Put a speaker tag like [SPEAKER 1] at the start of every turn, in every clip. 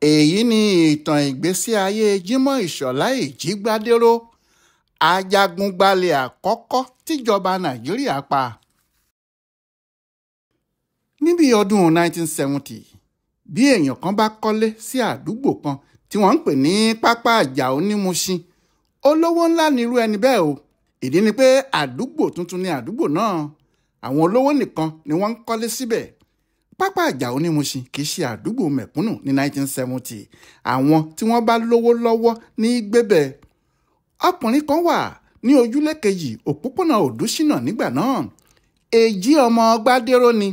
[SPEAKER 1] Èyí ni ìtàn ìgbésí ayé Jimoh Ìṣọ̀lá Ẹ̀jígbádéró, ajagun-gbalẹ̀ àkọ́kọ́ tíjọba Nàìjíríà pa. Ní bíi ọdún 1970, bí èèyàn kan bá kọ́lé sí àdúgbò kan tí wọ́n ń pè ní Pápá Àjàó ní Mushin, olówó ńlá ni irú ẹni bẹ́ẹ̀ o. Ìdí ni pé àdúgbò tuntun ni àdúgbò náà, àwọn olówó nìkan ni wọ́n ń kọ́lé síbẹ̀. Pápá Àjàó ní Mushin kì í ṣe àdúgbò mẹ̀kúnnù ní 1970, àwọn tí wọ́n bá lówó lọ́wọ́ ní gbébẹ̀. Ọkùnrin kan wà ní ojúlé kejì òpópónà Òdúṣínà nígbà náà, Èjì ọmọ Gbádéró ni.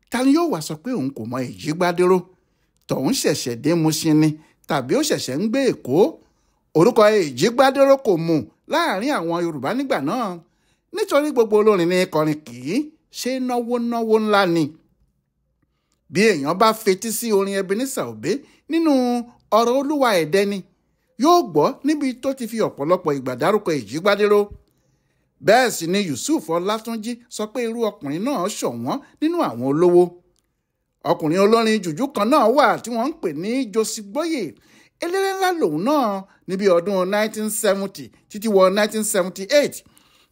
[SPEAKER 1] Ta ni yóò wá sọ pé òun kò mọ Èjì Gbádéró? Tọ̀hún ṣẹ̀ṣẹ̀ dé Mushin ni tàbí ó ṣẹ̀ṣẹ̀ ń gbé Èkó. Orúkọ Èjì Gbádéró kò mú láàrin àwọn Yorùbá nígbà náà, nítorí gbogbo olórin ní kọrin kì í ṣe náwó náwó ńlá ni. Bí èèyàn bá fetí sí orin Ebenezer Obey nínú ọ̀rọ̀ Olúwa ẹ̀dẹ́ ni, yóò gbọ́ níbi tó ti fi ọ̀pọ̀lọpọ̀ ìgbà dárúkọ Èjì Gbádéró. Bẹ́ẹ̀ sì ni Yusuf Ọlátúnjí sọ pé irú ọkùnrin náà ṣọ̀wọ́n nínú àwọn olówó. Ọkùnrin olórin jùjú kan náà wà tí wọ́n ń pè ní Josi Gboye. Eléré ńlá lòun náà níbi ọdún 1970 títí wọ 1978.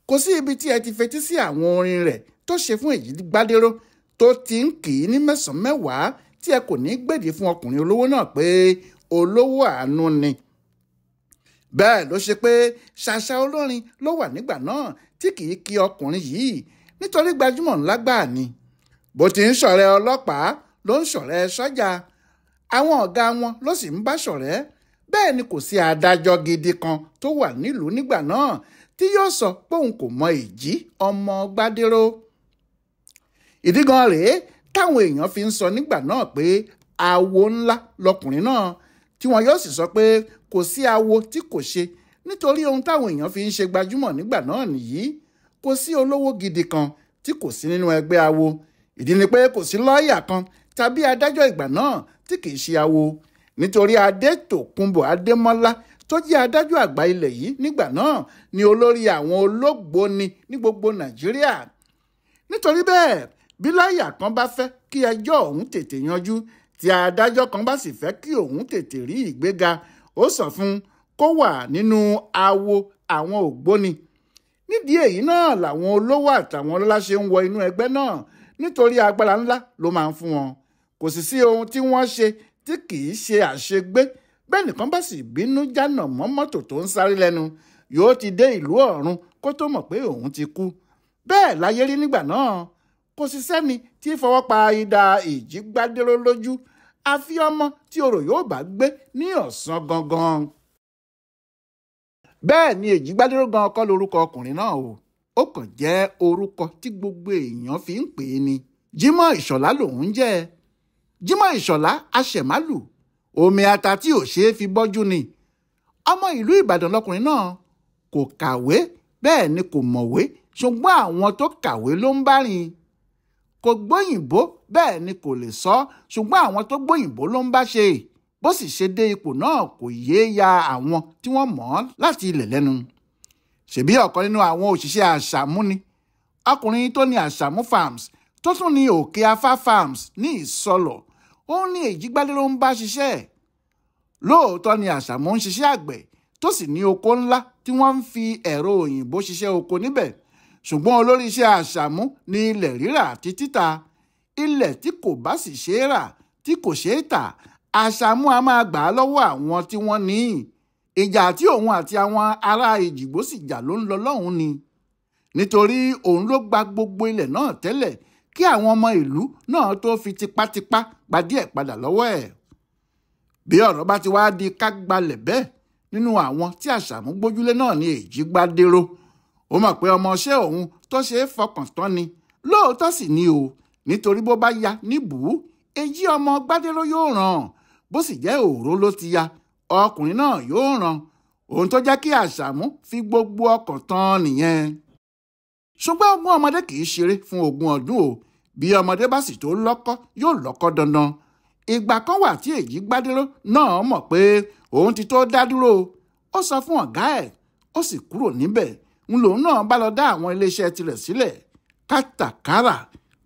[SPEAKER 1] Kò sí ibi tí ẹ ti fetí sí àwọn orin rẹ̀ tó ṣe fún Èjì Gbádéró tó ti ń kì í ní mẹ́sàn-án mẹ́wàá tí ẹ kò ní gbèdé fún ọkùnrin olówó náà pé olówó àánú ni. Bẹ́ẹ̀ ló ṣe pé ṣàṣà olórin ló wà nígbà náà tí kì í kí ọkùnrin yìí nítorí gbajúmọ̀ ńlá gbáà ni. Bó ti ń ṣọ̀rẹ́ ọlọ́pàá ló ń ṣọ̀rẹ́ sọ́jà, àwọn ọ̀gá wọn ló sì ń bá ṣọ̀rẹ́. Bẹ́ẹ̀ ni kò sí adájọ́ gidi kan tó wà nílùú nígbà náà tí yóò sọ pé òun kò mọ Èjì ọmọ Gbádéró. Ìdí gan rèé táwọn èèyàn fi ń sọ nígbà náà pé awo ńlá lọkùnrin náà, tí wọn yóò sì sọ pé kò sí awo tí kò ṣe, nítorí ohun táwọn èèyàn fi ń ṣe gbajúmọ̀ nígbà náà nìyí. Kò sí olówó gidi kan tí kò sí nínú ẹgbẹ́ awo. Ìdí ni pé kò sí lọ́ọ̀yà kan tàbí adájọ́ ìgbà náà tí kì í ṣe awo, nítorí Adétòkunbọ̀ Adémọ́lá tó jẹ́ adájọ́ àgbà ilẹ̀ yìí nígbà náà ni olórí àwọn olóògbóni ní gbogbo Nàìjíríà. Nítorí bẹ́ẹ̀, bí lọ́ọ̀yà kan bá fẹ́ kí ẹjọ́ òun tètè yanjú, tí adájọ́ kan bá sì fẹ́ kí òun tètè rí ìgbéga, ó sọ fún kó wà nínú awo àwọn ògbóni. Nídìí èyí náà làwọn olówó àtàwọn ọlọ́lá ṣe ń wọ inú ẹgbẹ́ náà, nítorí agbára ńlá ló máa ń fún wọn. Kò sì sí ohun tí wọ́n ṣe tí kì í ṣe àṣegbé. Bẹ́ẹ̀ nìkan bá sì bínú jánà mọ́ mọ́tò tó ń sáré lẹ́nu, yóò ti dé ìlú ọ̀run kó tó mọ̀ pé òun ti kú. Bẹ́ẹ̀ láyé rí nígbà náà. Kò sì sẹ́ni tí fọwọ́ pa idà Èjì Gbádéró lójú, àfi ọmọ tí orò yóò bá gbé ní ọ̀sán gangan. Bẹ́ẹ̀ ni Èjì Gbádéró gan kọ́ lórúkọ ọkùnrin náà o, ó kàn jẹ́ orúkọ tí gbogbo èèyàn fi ń pè é ni. Jimoh Ìṣọ̀lá lòun ń jẹ́. Jimoh Ìṣọ̀lá aṣẹ̀málù, omi ata tí ò ṣeé fi bọ́jú ni. Ọmọ ìlú Ìbàdàn lọkùnrin náà, kò kàwé bẹ́ẹ̀ ni kò mọ̀wé, ṣùgbọ́n àwọn tó kàwé ló ń bá rìn. Kò gbóyìnbó bẹ́ẹ̀ ni kò lè sọ, ṣùgbọ́n àwọn tó gbóyìnbó ló ń bá ṣe. Bó sì ṣe dé ipò náà kò yéé ya àwọn tí wọ́n mọ̀ ọ́n láti ilẹ̀ lẹ́nu. Ṣèbí ọ̀kan nínú àwọn òṣìṣẹ́ Àṣàmú ni, ọkùnrin tó ní Àṣàmú Farms tó tún ní Òkè Afá Farms ní Ìsọlọ̀, ó ní Èjì Gbádéró ń bá ṣiṣẹ́. Lóòótọ́ ni Àṣàmú ń ṣiṣẹ́ àgbẹ̀ tó sì ní oko ńlá tí wọ́n ń fi ẹ̀rọ òyìnbó ṣiṣẹ́ oko níbẹ̀, ṣùgbọ́n olórí iṣẹ́ Àṣàmú ní ilẹ̀ rírà àti títà. Ilẹ̀ tí kò bá sì ṣe é rà tí kò ṣe é tà, Àṣàmú a máa gbà á lọ́wọ́ àwọn tí wọ́n ní. Ìjà tí òun àti àwọn ará Èjìgbò sì jà ló ń lọ lọ́hùn ni, nítorí òun ló gba gbogbo ilẹ̀ náà tẹ́lẹ̀ kí àwọn ọmọ ìlú náà tó fi tipátipá gba díẹ̀ padà lọ́wọ́ ẹ̀. Bí ọ̀rọ̀ bá ti wá di ká gbalẹ̀ bẹ́ẹ̀, nínú àwọn tí Àṣàmú gbójúlé náà ní Èjì Gbádéró. Ó mọ̀ pé ọmọọṣẹ́ òun tó ṣe é fọkàn tán ni, lóòótọ́ sì ni o, nítorí bó bá ya níbùú, Èjì ọmọ Gbádéró yóò ràn, bó sì jẹ́ òró ló ti ya, ọkùnrin náà yóò ràn. Ohun tó jẹ́ kí Àṣàmú fi gbogbo ọkàn tán nìyẹn. Ṣùgbọ́n ogún ọmọdé kì í ṣeré fún ogún ọdún o. Bí ọmọdé bá sì tó lọ́kọ́ yóò lọ́kọ́ dandan. Ìgbà kan wà tí Èjì Gbádéró náà mọ̀ pé òun ti tó dá dúró. Ó sọ fún ọ̀gá ẹ̀, ó sì kúrò níbẹ̀. Ń lòun náà bá lọ dá àwọn iléeṣẹ́ tirẹ̀ sílẹ̀. Kátàkárà,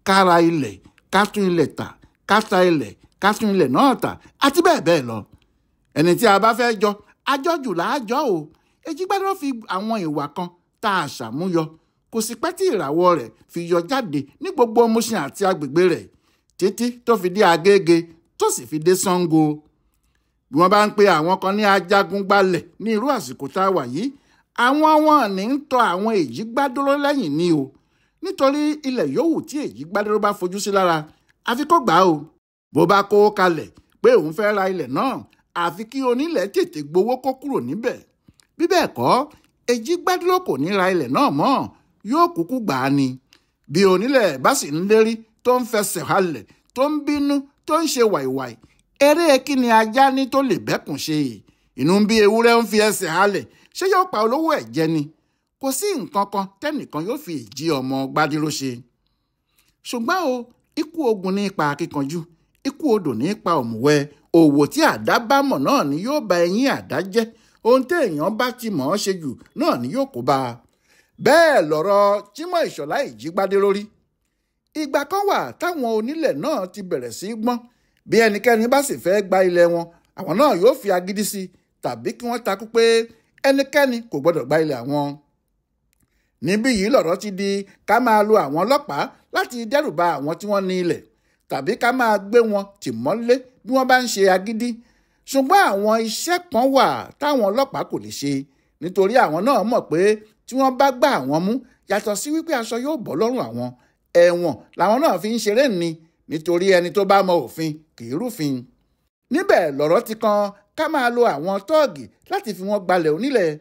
[SPEAKER 1] kára ilẹ̀, ká tún ilẹ̀ tà, ká ta ilẹ̀, ká tún ilẹ̀ náà tà àti bẹ́ẹ̀ bẹ́ẹ̀ lọ. Ẹni tí a bá fẹ́ jọ àjọjù làájọ o. Èjìgbádéró fi àwọn ìwà kan tá a ṣàmúyọ, kò sì pẹ́ tí ìràwọ̀ rẹ̀ fi yọ jáde ní gbogbo Mushin àti agbègbè rẹ̀ títí tó fi dé Agége tó sì fi dé Ṣàngó. Bí wọ́n bá ń pe àwọn kan ní ajagun-gbalẹ̀ ní irú àsìkò tá a wà yìí, àwọn wọn ní ń tọ àwọn Èjìgbádéró lẹ́yìn ni o, nítorí ilẹ̀ yòówù tí Èjìgbádéró bá fojú sí lára àfi kó gbà á o. Bó bá kó kalẹ̀ pé òun fẹ́ ra ilẹ̀ náà, àfi kí onílẹ̀ tètè gbowó kó kúrò níbẹ̀. Bí bẹ́ẹ̀ kọ́, Èjìgbádéró kò ní ra ilẹ̀ náà mọ́, yóò kúkú gbà á ni. Bí onílẹ̀ bá sì ń lérí tó ń fẹsẹ̀ halẹ̀ tó ń bínú tó ń ṣe wàìwàì, eré kí ni ajá ní tó lè bẹ́kùn ṣe? Inú ń bí ewúrẹ́ ń fi ẹsẹ̀ halẹ̀, ṣé yóò pa olówó ẹ̀ jẹ ni? Kò sí nǹkan kan tẹ́nìkan yóò fi Èjì ọmọ Gbádéró ṣe. Ṣùgbọ́n o, ikú ogun ní ipa akíkanjú, ikú odò ní ipa òmùwẹ̀. Òwò tí àdá bá mọ̀ náà ni yóò ba eyín àdá jẹ́. Ohun téèyàn bá ti mọ̀ ọ́ ṣe jù náà ni yóò kó bá a. Bẹ́ẹ̀ lọ̀rọ̀ Jimoh Ìṣọ̀lá Èjìgbádéró rí. Ìgbà kan wà táwọn onílẹ̀ náà ti bẹ̀rẹ̀ sí í gbọ́n. Bí ẹnikẹ́ni bá sì fẹ́ gba ilẹ̀ wọn, àwọn náà yóò fi agídí sí tàbí kí wọ́n takú pé ẹnikẹ́ni kò gbọ́dọ̀ gba ilẹ̀ àwọn. Níbí yìí lọ̀rọ̀ ti di ká máa lo àwọn ọlọ́pàá láti dẹ́rùba àwọn tí wọ́n ní ilẹ̀ tàbí ká máa gbé wọn tì mọ́lé bí wọ́n bá ń ṣe agídí. Ṣùgbọ́n àwọn iṣẹ́ kan wà táwọn ọlọ́pàá kò lè ṣe, nítorí àwọn náà mọ̀ pé tí wọ́n bá gbá àwọn mú, yàtọ̀ sí wípé aṣọ yóò bọ́ lọ́rùn àwọn, ẹ̀wọ̀n làwọn náà fi ń ṣeré ni, nítorí ẹni tó bá mọ òfin kì í rúfin. Níbẹ̀ lọ̀rọ̀ ti kan ká máa lo àwọn tọ́ọ̀gì láti fi wọ́n gbalẹ̀ onílẹ̀,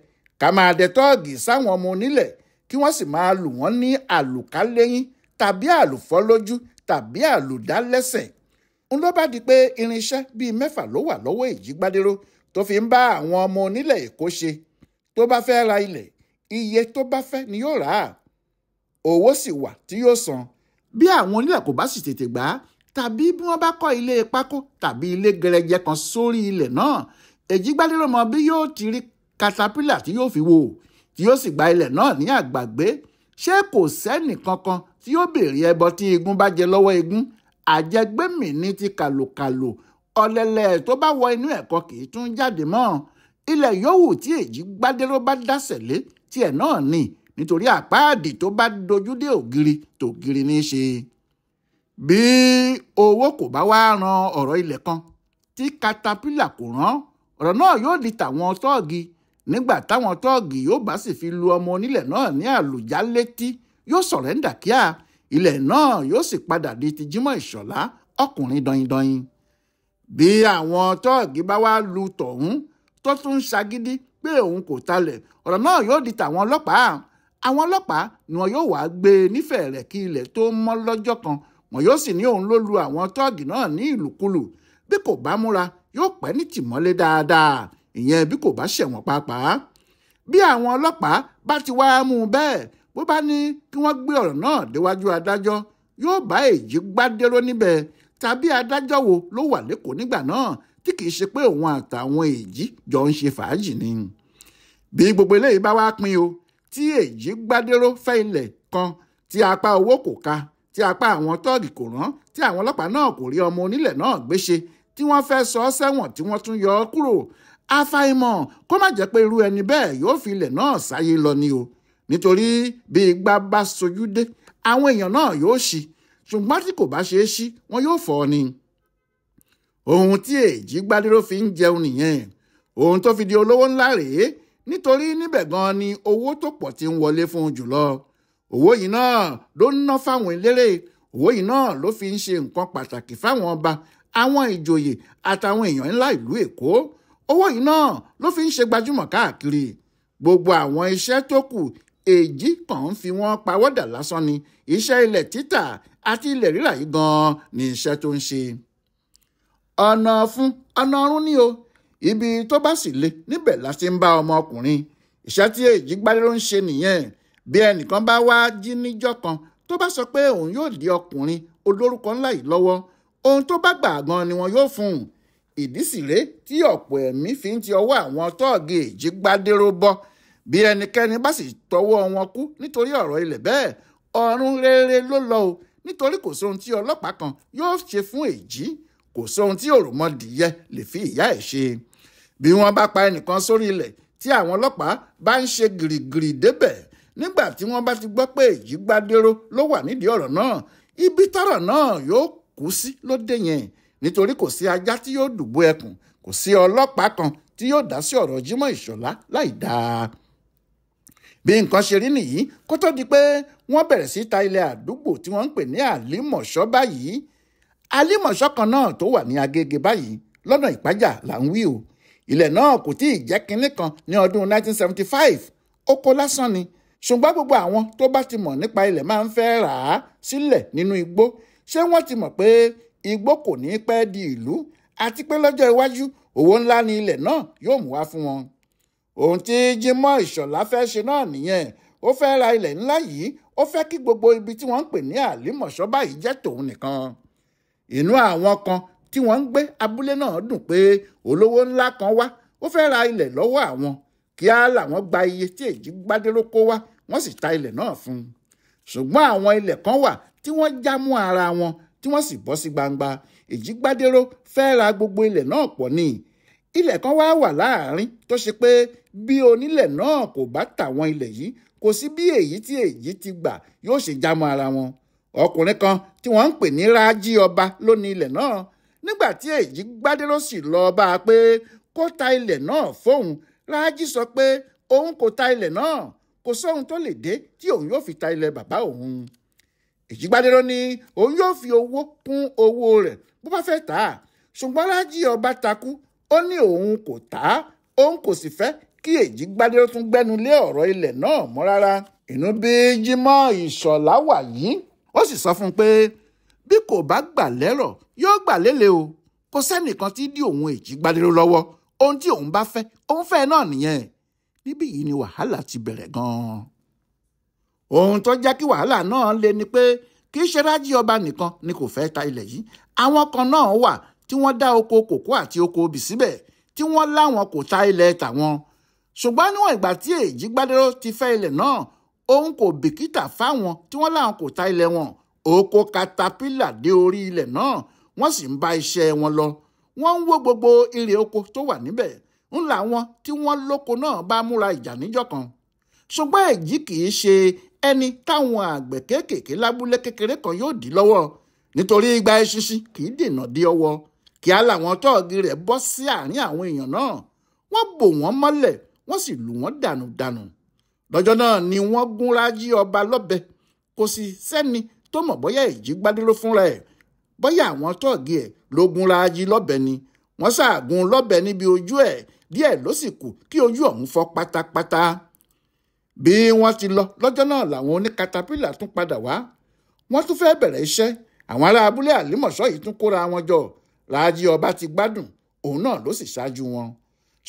[SPEAKER 1] ká máa dẹ tọ́ọ̀gì sáwọn ọmọ onílẹ̀ kí wọ́n sì máa lù wọ́n ní àlùkáléyín tàbí àlùfọ́ lójú tàbí àlùdálẹ́sẹ̀. Ń ló bá di pé irinṣẹ́ bíi 6 ló wà lọ́wọ́ Èjìgbádéró tó fi ń bá àwọn ọmọ onílẹ̀ Èkó ṣe. Tó bá fẹ́ ra ilẹ̀, iye tó bá fẹ́ ni yóò rà á, owó sì wà tí yóò san. Bí àwọn onílẹ̀ kò bá sì tètè gbà á, tàbí bí wọ́n bá kọ́ ilé pákó tàbí ilé gẹrẹjẹ kan sórí ilẹ̀ náà, Èjìgbádéró mọ bí yóò ti rí katapila tí yóò fi wò, tí yóò sì gba ilẹ̀ náà ní àgbàgbé. Ṣé kò sẹ́nì kankan tí yóò béèrè ẹbọ tí igún bá jẹ lọ́wọ́ igún? Àjẹgbẹ́mì ní ti kàlòkàlò, ọ̀lẹ̀lẹ̀ tó bá wọ inú ẹ̀kọ́ kì í tún jáde mọ́. Ilẹ̀ yòówù tí Èjìgbádéró bá dásẹ̀ lé tiẹ̀ náà ni, nítorí àpáàdì tó bá dojú dé ògiri tògiri ní í ṣe. Bí owó kò bá wá ran ọ̀rọ̀ ilẹ̀ kan tí katapila kò rán, ọ̀rọ̀ náà yóò di tàwọn tọ́ọ̀gì. Nígbà táwọn tọ́ọ̀gì yóò bá sì fi lu ọmọ onílẹ̀ náà ní àlùjá létí, yóò sọ̀rẹ́ńdà kíá, ilẹ̀ náà yóò sì padà di ti Jimoh Ìṣọ̀lá ọkùnrin dọyindọyin. Bí àwọn tọ́ọ̀gì bá wá lu tọ̀hún tó tún ń ṣagídí pé òun kò talẹ̀, ọ̀rọ̀ náà yóò di tàwọn ọlọ́pàá. Àwọn ọlọ́pàá ni wọn yóò wá gbé e nífẹ̀ẹ́ rẹ̀ kí ilẹ̀ tó mọ́ lọ́jọ́ kan. Wọn yóò sì ní òun ló lu àwọn tọ́ọ̀gì náà ní ìlùkulù. Bí kò bá múra, yóò pẹ́ ní tìmọ́lé dáadáa, ìyẹn bí kò bá ṣẹ̀wọ̀n pàápàá. Bí àwọn ọlọ́pàá bá ti wá mú un bẹ́ẹ̀, bó bá ní kí wọ́n gbé ọ̀rọ̀ náà déwájú adájọ́, yóò bá Èjìgbádéró níbẹ̀. Tàbí adájọ́ wo ló wà lẹ́kọ̀ọ́ nígbà náà tí kì í ṣe pé òun àtàwọn Èjì jọ ń ṣe fàájì ni? Bí gbogbo eléyìí bá wá pín o, tí Èjìgbádéró fẹ́ ilẹ̀ kan tí apá owó kò ka, tí apá àwọn tọ́ọ̀gì kò rán, tí àwọn ọlọ́pàá náà kò rí ọmọ onílẹ̀ náà gbé ṣe, tí wọ́n fẹ́ sọ ọ́ sẹ́wọ̀n tí wọ́n tún yọ ọ́ kúrò, àfàìmọ̀ kó má jẹ́ pé irú ẹni bẹ́ẹ̀ yóò fi ilẹ̀ náà sáyé lọ ni o. Nítorí bí igbá bá sojú dé, àwọn èèyàn náà yóò ṣí, ṣùgbọ́n tí kò bá ṣeé ṣí, wọn yóò fọ́ ni. Ohun tí Èjìgbádéró fi ń jẹun nìyẹn. Ohun tó fi di olówó ńlá rèé, nítorí níbẹ̀ gan-an ni owó tó pọ̀ ti ń wọlé fún un jùlọ. Owó yìí náà ló ń ná fáwọn eléré, owó yìí náà ló fi ń ṣe nǹkan pàtàkì fáwọn ọba, àwọn ìjòyè àtàwọn èèyàn ńlá ìlú Èkó. Owó yìí náà ló fi ń ṣe gbajúmọ̀ káàkiri. Gbogbo àwọn iṣẹ́ tó kù, Èjì kàn ń fi wọ́n pawọ́dà lásán ni. Iṣẹ́ ilẹ̀ títà àti ilẹ̀ rírà yìí gan-an ni iṣẹ́ tó ń ṣe. Ọ̀nà fún ọ̀nà ọ̀run ni o, ibi tó bá sì le níbẹ̀ la ti ń bá ọmọkùnrin. Iṣẹ́ tí Èjìgbádéró ń ṣe nìyẹn. Bí ẹnìkan bá wá jí níjọ́ kan tó bá sọ pé òun yóò di ọkùnrin olórúkọ ńlá yìí lọ́wọ́, ohun tó bá gbà gan ni wọn yóò fún un. Ìdí sì rèé tí ọ̀pọ̀ ẹ̀mí fi ń ti ọwọ́ àwọn tọ́ọ̀gì Èjìgbádéró bọ́. Bí ẹnikẹ́ni bá sì tọwọ́ wọn kú nítorí ọ̀rọ̀ ilẹ̀ bẹ́ẹ̀, ọ̀run rere ló lọ o, nítorí kò sóhun tí ọlọ́pàá kan yóò ṣe fún Èjì. Kò sóhun tí òròmọdìyẹ lè fi ìyá ẹ̀ ṣe. Bí wọ́n bá pa ẹnìkan sórí ilẹ̀ tí àwọn ọlọ́pàá bá ń ṣe gìrìgìrì débẹ̀, nígbà tí wọ́n bá ti gbọ́ pé Èjìgbádéró ló wà nídìí ọ̀rọ̀ náà, ibi tọ́rọ̀ náà yóò kú sí lóde yẹn, nítorí kò sí ajá tí yóò dùbò ẹkùn, kò sí ọlọ́pàá kan tí yóò dá sí ọ̀rọ̀ Jimoh Ìṣọ̀lá láì dáa. Bí nǹkan ṣe rí nìyí kó tó di pé wọ́n bẹ̀rẹ̀ sí ta ilẹ̀ àdúgbò tí wọ́n ń pè ní Àlímọ̀ṣọ́ báyìí. Àlímọ̀ṣọ́ kan náà tó wà ní Agége báyìí lọ́nà Ìpájà là ń wí o. Ilẹ̀ náà kò tí ì jẹ́ kinní kan ní ọdún 1975, oko lásán ni. Ṣùgbọ́n gbogbo àwọn tó bá ti mọ̀ nípa ilẹ̀ máa ń fẹ́ rà á sílẹ̀ nínú igbó. Ṣé wọ́n ti mọ̀ pé igbó kò ní pẹ́ di ìlú, àti pé lọ́jọ́ iwájú owó ńlá ni ilẹ̀ náà yóò mú wá fún wọn. Ohun tí Jimoh Ìṣọ̀lá fẹ́ ṣe náà nìyẹn. Ó fẹ́ ra ilẹ̀ ńlá yìí, ó fẹ́ kí gbogbo ibi tí wọ́n ń pè ní Àlímọ̀ṣọ́ báyìí jẹ́ tòun nìkan. Inú àwọn kan tí wọ́n ń gbé abúlé náà dùn pé olówó ńlá kan wá, ó fẹ́ ra ilẹ̀ lọ́wọ́ àwọn. Kíá làwọn gba iye tí Èjìgbádéró kó wá, wọ́n sì ta ilẹ̀ náà fún un. Ṣùgbọ́n àwọn ilẹ̀ kan wà tí wọ́n já mú ara wọn tí wọ́n sì bọ́ sí gbangba. Èjìgbádéró fẹ́ ra gbogbo ilẹ̀ náà pọ̀ ni. Ilẹ̀ kan wá wà láàrin tó ṣe pé bí onílẹ̀ náà kò bá tà wọ́n ilẹ̀ yìí, kò sí bí èyí tí Èjì ti gbà yóò ṣe já mọ́ ara wọn. Ọkùnrin kan tí wọ́n ń pè ní Rájí Ọba ló ní ilẹ̀ náà. Nígbà tí Èjìgbádéró sì lọ bá a pé kó ta ilẹ̀ náà fóun, Rájí sọ pé òun kò ta ilẹ̀ náà, kò sóhun tó lè dé tí òun yóò fi ta ilẹ̀ bàbá òun. Èjìgbádéró ní òun yóò fi owó kún owó rẹ̀ bó bá fẹ́ tà á. Ṣùgbọ́n Rájí Ọba takú, ó ní òun kò tà á, òun kò sì fẹ́ kí Èjìgbádéró tún gbẹ́nu lé ọ̀rọ̀ ilẹ̀ náà mọ́ rárá. Inú bí Jimoh Ìṣọ̀lá wà yìí, ó sì sọ fún un pé bí kò bá gbà lẹ́rọ̀ yóò gbà lélẹ̀ o. Kò sẹ́nìkan tí dí òun Èjìgbádéró lọ́wọ́. Ohun tí òun bá fẹ́, òun fẹ́ náà nìyẹn. Níbí yìí ni wàhálà ti bẹ̀rẹ̀ gan-an. Ohun tó jẹ́ kí wàhálà náà le ni pé kì í ṣe Rájí Ọba nìkan ni kò fẹ́ ta ilẹ̀ yìí. Àwọn kan náà wà tí wọ́n dá oko kòkó àti oko obì síbẹ̀ tí wọ́n láwọn kò ta ilẹ̀ tàwọn. Ṣùgbọ́n níwọ̀n ìgbà tí Èjìgbádéró ti fẹ́ ilẹ̀ náà, òun kò bìkítà fáwọn tí wọ́n láwọn kò ta ilẹ̀ wọn. Oko katapila dé orí ilẹ̀ náà, wọ́n sì ń bá iṣẹ́ wọn lọ. Wọ́n ń wó gbogbo irè oko tó wà níbẹ̀. Ń làwọn tí wọ́n lóko náà bá múra ìjà níjọ́ kan. Ṣùgbọ́n Èjì kì í ṣe ẹni táwọn àgbẹ̀ kéékèèké lábúlé kékeré kan yóò dí lọ́wọ́, nítorí igba eṣinṣin kì í dènà dí ọwọ́. Kíá làwọn tọ́ọ̀gì rẹ̀ bọ́ sí àárín àwọn èèyàn náà. Wọ́n bò wọ́n mọ́lẹ̀, wọ́n sì lù wọ́n dànùdànù. Lọ́jọ́ náà ni wọ́n gún Rájí Ọba lọ́bẹ. Kò sì sẹ́ni tó mọ̀ bóyá Èjìgbádéró fúnra ẹ̀, bóyá àwọn tọ́ọ̀gì ẹ̀ ló gún Rájí lọ́bẹ ni. Wọ́n ṣàgùn lọ́bẹ níbi ojú ẹ̀, díẹ̀ ló sì kù kí ojú ọ̀hún fọ́ pátápátá. Bí wọ́n ti lọ lọ́jọ́ náà làwọn oníkatapílà tún padà wá. Wọ́n tún fẹ́ bẹ̀rẹ̀ iṣẹ́. Àwọn ará abúlé Àlímọ̀ṣọ́ yìí tún kóra wọn jọ. Rájí Ọba ti gbádùn, òun náà ló sì ṣáájú wọn.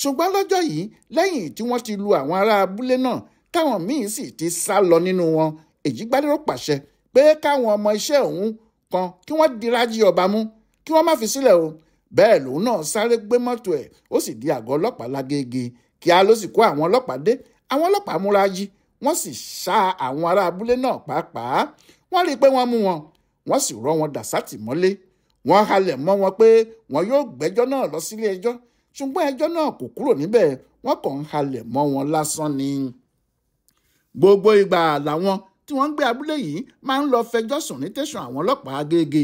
[SPEAKER 1] Ṣùgbọ́n lọ́jọ́ yìí, lẹ́yìn tí wọ́n ti lu àwọn ará abúlé náà, táwọn míín sì ti sá lọ nínú wọn, Èjìgbádéró pàṣẹ pé káwọn ọmọ iṣẹ́ òun kan kí wọ́n di Rájí Ọba mú, kí wọ́n má fi sílẹ̀ o. Bẹ́ẹ̀ lòun náà sáré gbé mọ́tò ẹ̀, ó sì di àgọ́ ọlọ́pàá lágége. Kíá ló sì kó àwọn ọlọ́pàá dé. Àwọn ọlọ́pàá mú Rájí, wọ́n sì ṣá àwọn ará abúlé náà pàápàá. Wọ́n rí i pé wọ́n mú wọn, wọ́n sì rọ́ wọn dà sátìmọ́lé. Wọ́n halẹ̀ mọ́ wọn pé wọn yóò gbẹ́jọ́ náà lọ sílé ẹjọ́. Ṣùgbọ́n ẹjọ́ náà kò kúrò níbẹ̀, wọ́n kàn ń halẹ̀ mọ́ wọn lásán ni. Gbogbo ìgbà làwọn tí wọ́n ń gbé abúlé yìí máa ń lọ fẹjọ́ sùn ní tẹ̀sán àwọn ọlọ́pàá Agége.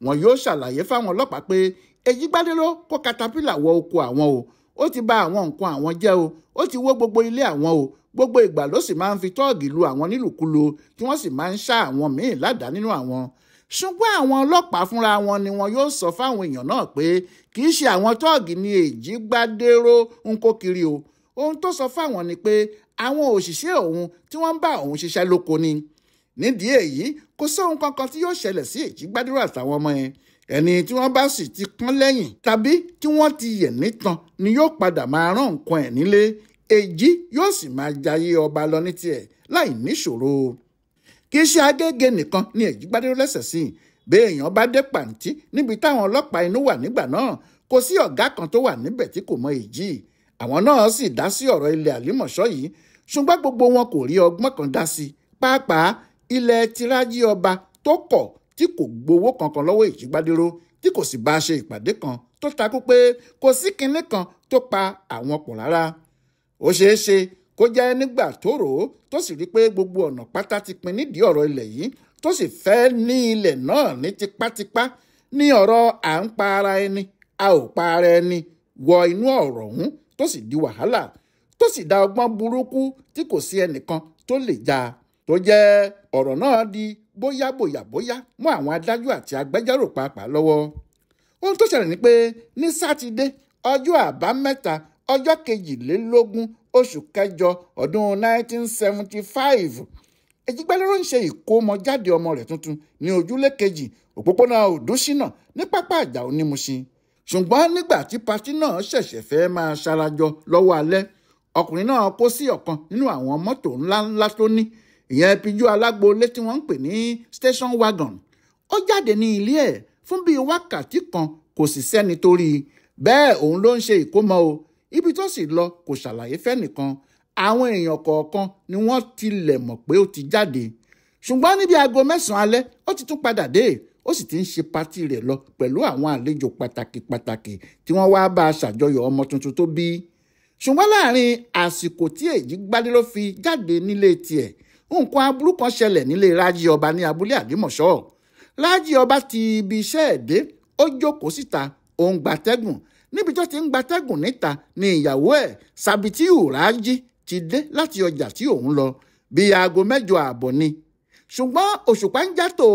[SPEAKER 1] Wọn yóò ṣàlàyé fáwọn ọlọ́pàá pé Èjìgbádéró kó katapila wọ oko àwọn o, ó ti bà àwọn nǹkan àwọn jẹ́ o, ó ti wó gbogbo ilé àwọn o. Gbogbo ìgbà ló sì máa ń fi tọ́ọ̀gì lu àwọn nílùkulù, tí wọ́n sì máa ń ṣá àwọn míì ládàá nínú àwọn. Ṣùgbọ́n àwọn ọlọ́pàá fúnra wọn ni wọn yóò sọ fáwọn èèyàn náà pé kì í ṣe àwọn tọ́ọ̀gì ni Èjìgbádéró ń kó kiri o. Ohun tó sọ fáwọn ni pé àwọn òṣìṣẹ́ òun tí wọ́n ń bá òun ṣiṣẹ́ lóko ni. Nídìí èyí, kò sóhun kankan tí yóò ṣẹlẹ̀ sí Èjìgbádéró àtàwọn ọmọ yẹn. Ẹni tí wọ́n bá sì ti pọ́n lẹ́yìn tàbí tí wọ́n ti yẹ̀ nítan ni yóò padà máa rán nǹkan ẹ̀ nílé. Èjì yóò sì máa jayé ọba lọ ní tiẹ̀ láì níṣòro. Kì í ṣe Agége nìkan ni Èjìgbádéró lẹ́sẹ̀ sí. Béèyàn bá dé Pàǹtí níbi táwọn ọlọ́pàá inú wà nígbà náà, kò sí ọ̀gá kan tó wà níbẹ̀ tí kò mọ Èjì. Àwọn náà sì dá sí ọ̀rọ̀ ilẹ̀ Àlímọ̀ṣọ́ yìí, ṣùgbọ́n gbogbo wọn kò rí ọgbọ́n kan dá sí. Pàápàá ilẹ̀ ti Rájí Ọba tó kọ̀ tí kò gbowó kankan lọ́wọ́ Èjìgbádéró tí kò sì bá a ṣe ìpàdé kan tó takú pé kò sí kinní kan tó pa àwọn pọ̀ rárá. Ó ṣeé ṣe kó jẹ́ nígbà tó rò ó tó sì rí pé gbogbo ọ̀nà pátá ti pin nídìí ọ̀rọ̀ ilẹ̀ yìí tó sì fẹ́ ní ilẹ̀ náà ní tipátipá ní ọ̀rọ̀ à ń pa ara ẹni a ò pa ara ẹni wọ inú ọ̀rọ̀ ọ̀hún tó sì di wàhálà tó sì da ọgbọ́n burúkú tí kò sí ẹnìkan tó lè jà tó jẹ́ ọ̀rọ̀ náà di bóyá bóyá bóyá mọ́ àwọn adájọ́ àti agbẹjọ́rò pàápàá lọ́wọ́. Ohun tó ṣẹlẹ̀ ni pé ní sátidé ọjọ́ àbámẹ́ta ọjọ́ 22 oṣù kẹjọ ọdún 1975 Èjìgbádéró ń ṣe ìkómọjáde ọmọ rẹ̀ tuntun ní ojúlé kejì òpópónà Òdúṣínà ní pápá Àjàó ní Mùṣín. Ṣùgbọ́n nígbà tí patí náà ṣẹ̀ṣẹ̀ fẹ́ máa ṣarajọ lọ́wọ́ alẹ́, ọkùnrin náà kó sí ọ̀kan nínú àwọn mọ́tò ńláńlá tó ní, ìyẹn Píjú alágboolé tí wọ́n ń pè ní station wagon. Ó jáde ní ilé ẹ̀ fún bíi wákàtí kan, kò sì sẹ́ni tó rí i. Bẹ́ẹ̀ òun ló ń ṣe ìkómọ o, ibi tó sì lọ kò ṣàlàyé fẹ́nìkan. Àwọn èèyàn kọ̀ọ̀kan ni wọ́n tilẹ̀ mọ̀ pé ó ti jáde. Ṣùgbọ́n níbi aago 9 alẹ́ ó ti tún padà dé, ó sì ti ń ṣe patí rẹ̀ lọ pẹ̀lú àwọn àlejò pàtàkì pàtàkì tí wọ́n wá bá a ṣàjọyọ̀ ọmọ tuntun tó bí. Ṣùgbọ́n láàrin àsìkò tí Èjìgbádéró fi jáde nílé tiẹ̀, nǹkan aburú kan ṣẹlẹ̀ nílé Rájí Ọba ní abúlé Àlímọ̀ṣọ́. Rájí Ọba ti ibi iṣẹ́ ẹ̀ dé, ó jókòó síta, ó ń gbatẹ́gùn. Níbi tó ti ń gbatẹ́gùn níta ni ìyàwó ẹ̀ Sàbítíù Rájí ti dé láti ọjà tí òun lọ bí aago 8 àbọ̀ ni. Ṣùgbọ́n òṣùpá ń jàtò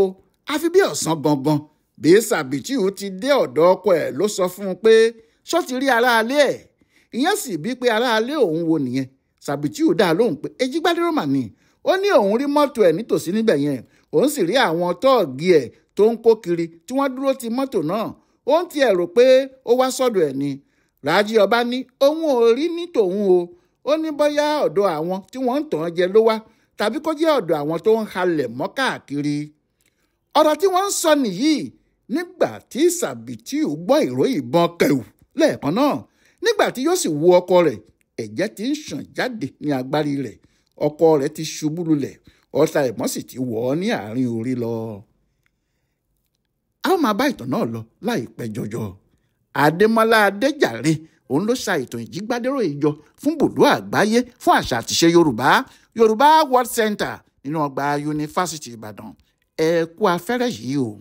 [SPEAKER 1] àfi bí ọ̀sán gangan. Bí Sàbítíù ti dé ọ̀dọ̀ ọkọ ẹ̀ ló sọ fún un pé ṣó ti rí aráalé ẹ̀. Ìyẹn sì bí pé aráalé òun wo nìyẹn. Sàbítíù dá lóhùn pé Èjìgbádéró mà ní. Ó ní òun rí mọ́tò ẹ̀ nítòsí níbẹ̀ yẹn, òun sì rí àwọn tọ́ọ̀gì ẹ̀ tó ń kó kiri tí wọ́n dúró ti mọ́tò náà. Ó ń tiẹ̀ rò pé ó wá sọ́dọ̀ ẹ̀ ni. Rájí Ọba ní òun ò rí ní tòun o. Ó ní bóyá ọ̀dọ̀ àwọn tí wọ́n ń tàn jẹ ló wá tàbí kó jẹ́ ọ̀dọ̀ àwọn tó ń halẹ̀ mọ́ káàkiri. Ọ̀rọ̀ tí wọ́n ń sọ nìyí nígbà tí Sàbítíù gbọ́ ìró ìbọn kẹ̀wù lẹ́ẹ̀kan náà. Nígbà tí yóò sì wo ọkọ rẹ̀, ẹ̀jẹ̀ ti ń ṣàn jáde ní agbárí rẹ̀. Ọkọ rẹ̀ ti ṣubú lulẹ̀, ọta ìbọn sì ti wọ̀ ọ́ ní àárín orí lọ. A ó máa bá ìtàn náà lọ láìpẹ́ jọjọ. Adémọ́lá Adéjàre òun ló ṣa ìtàn Èjìgbádéró ìjọ fún bùdó àgbáyé fún àṣà àtìṣe Yorùbá, Yorùbá World Center nínú ọgbà Yunifásítì Ìbàdàn. Ẹ kú afẹ́rẹ́ yìí o.